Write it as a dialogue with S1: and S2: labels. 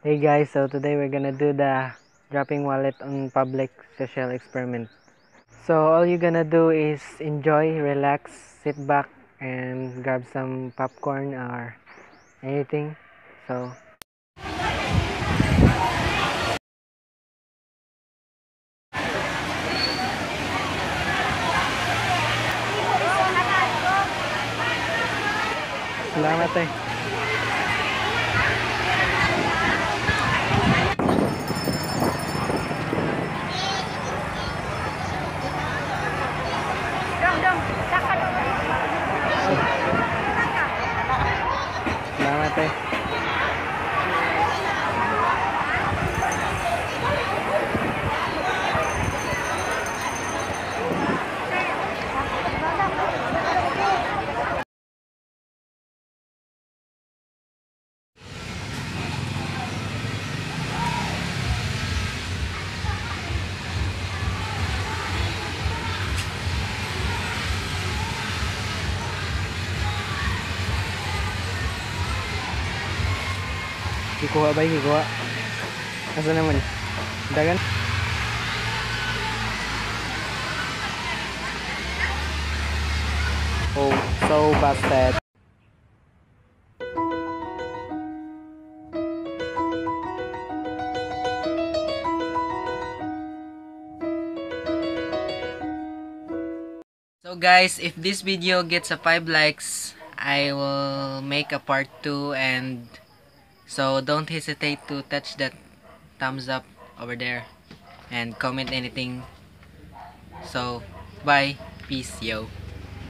S1: Hey guys, so today we're gonna do the dropping wallet on public social experiment. So all you're gonna do is enjoy, relax, sit back, and grab some popcorn or anything. So salamat eh. Salamat eh. Ikuha ba? Ikuha. Asa naman? Dagan? Oh, so busted. So guys, if this video gets a 5 likes, I will make a part 2, and so don't hesitate to touch that thumbs up over there and comment anything. So bye, peace, yo.